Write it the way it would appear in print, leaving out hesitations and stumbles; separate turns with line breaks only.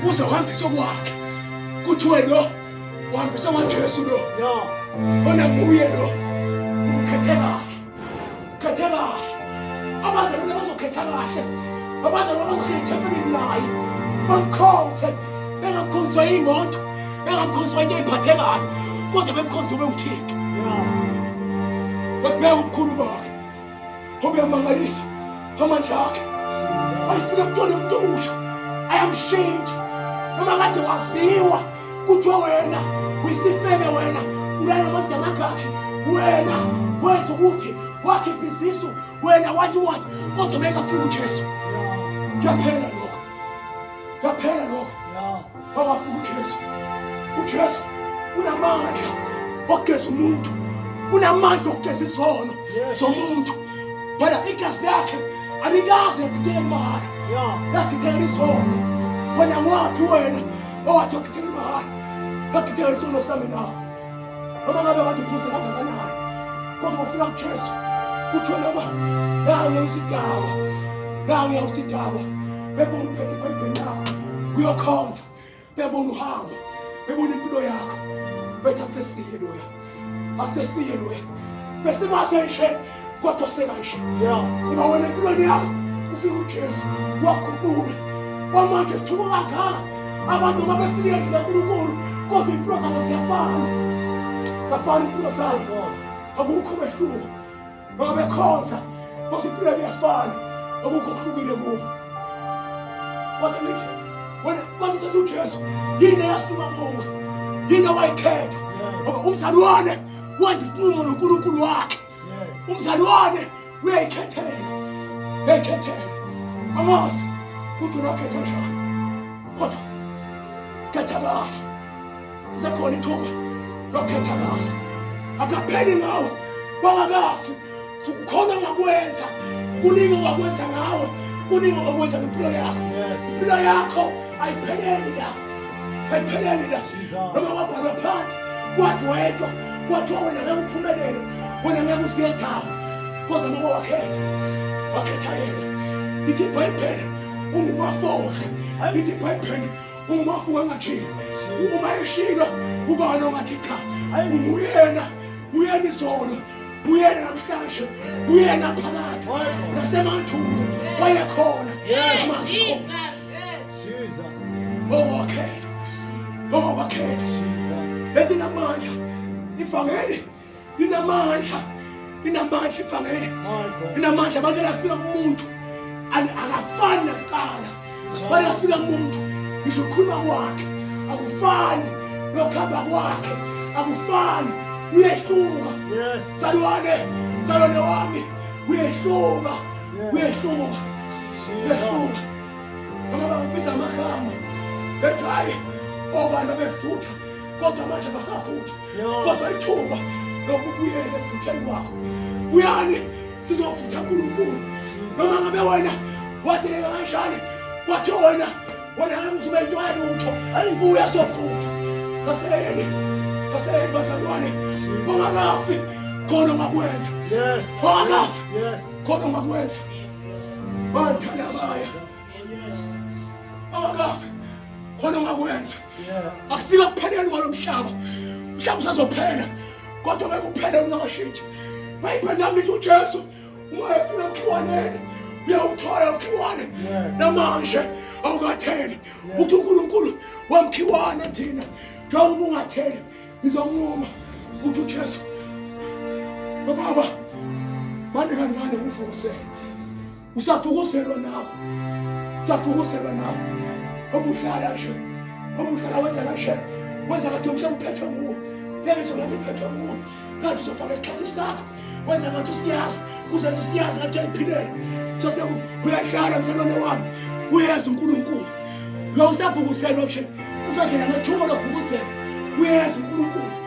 Uze uhambise kwakhe. Kuthiwe lo uhambise kwaJesu lo.
Yeah.
Ona nguye lo. Ukhethe kahle. Khethe kahle. Abazalwane bazokhetha kahle. Abazalwane bazohlala ethempelini naye. Bamkhonze. Bengamkhonzwa imoto. Bengamkhonzwa into eyiphathekayo. Kodwa bemkhonze ube uThixo.
Yeah.
Babheka ubukhulu bakhe. Obuyamangalisa amandla akhe. Ayifika kutona umuntu omusha. Ayamshintsha. Noma kade waziwa kuthiwa wena uyisifebe wena ulala amadoda amangakhi wena wenza ukuthi wakhipha izisu wena wathi wathi kodwa mekafika uJesu kuyaphela lokho kuyaphela lokho wakafika uJesu uJesu unamandla okugeza umuntu unamandla okugeza izono zomuntu phela igazi lakhe alikaze lagidela imali lagidela izono wena ngwaphi wena owathi wagidela imali lagidela isono sami nawe noma ngabe kade uphuze kangakanani kodwa bafuna kuJesu kuthiwa noma nawe usidakwa nawe usidakwa bebona uphethe ibhayibheli lakho uyokhonza bebona uhamba bebona impilo yakho bethi akusesiye loya akusesiye loya besimase nje kodwa sekanje uma wena empilweni yakho kufika uJesu waguqula kwamanje sithuka kangaka abantu noma befike endlini kaNkulunkulu kodwa impilo zabo ziyafana ziyafana impilo zabo akukho mehluko noma bekhonza kodwa impilo yabo iyafana akukho okuhlukile kubo kodwa ngithi wena kodwa uthatha uJesu yini eyasuka kuwe yini owayikhetha ngoba umzalwane wenza isinqumo noNkulunkulu wakhe umzalwane uyayikhethela uyayikhethela angazi ukuthi unakhetha njani kodwa khetha kahle sekhona ithuba lokhetha kahle akapheli ngawe wangakafi sukukhona ongakwenza kuningi ongakwenza ngawe kuningi ongakwenza ngempilo yakho impilo yakho ayipheleli la ayipheleli la noma kwabhalwa phansi kwadwetshwa kwathiwa wena ngeke uphumelele wena ngeke usiye ndawo kodwa noma wakhetha wakhetha yena lithi ibhayibheli ungumafohle lithi ibhayibheli ungumafuka engajiki uma eshilo ubani ongathi cha unguyena uyena izolo uyena namhlanje uyena phakade nasemandulo wayekhona manje
Jesus.
Owakhetha. Owakhetha. Lento inamandla. Ivangeli linamandla. Linamandla ivangeli. Linamandla make lafika kumuntu akafani nakuqala. Make lafika kumuntu ngisho ukukhuluma kwakhe akufani nokuhamba kwakhe akufani uyehluka.
Yes.
Mzalwane, mzalwane wami uyehluka. Uyehluka. Uyehluka. Noma bangifisa amagama bethi hayi obani babefutha kodwa manje basafuthi kodwa ithuba lokubuyela ekufutheni kwakho uyani sizofutha uNkulunkulu noma ngabe wena wadeleka kanjani wathi wena wena ngeke uzube into yalutho ayibuya sofutha kaseyeni kaseyeni bazalwane ongakafi khona ongakwenza ongakafi khona ongakwenza Banthanda baya. Awakafi. Khona ongakwenza. Akusika kupheleni kwalomhlaba. Umhlaba usazophela. Kodwa ngeke uphele ungakashintshi. Bhayibheli lami lithi uJesu uma efuna umkhiwaneni uyawuthola umkhiwane namanje awukatheli uthi uNkulunkulu wamkhiwane thina njengoba ungatheli ngizonquma uthi uJesu baba mane kancane kufukusele usafukuselwa nawe usafukuselwa nawe obudlala nje obudlala wenza kanje wenza ngathi umhlaba uphethwe nguwe ngeke ngathi uphethwe nguwe ngathi uzofaka isikhathi sakho wenza ngathi usiyazi uzenza usiyazi ngathi uyayiphilela sose uyadlala mzalwane wami uyeza uNkulunkulu lo usavukuselwa nje usangena ngethuba lokuvukuzela uyeza uNkulunkulu.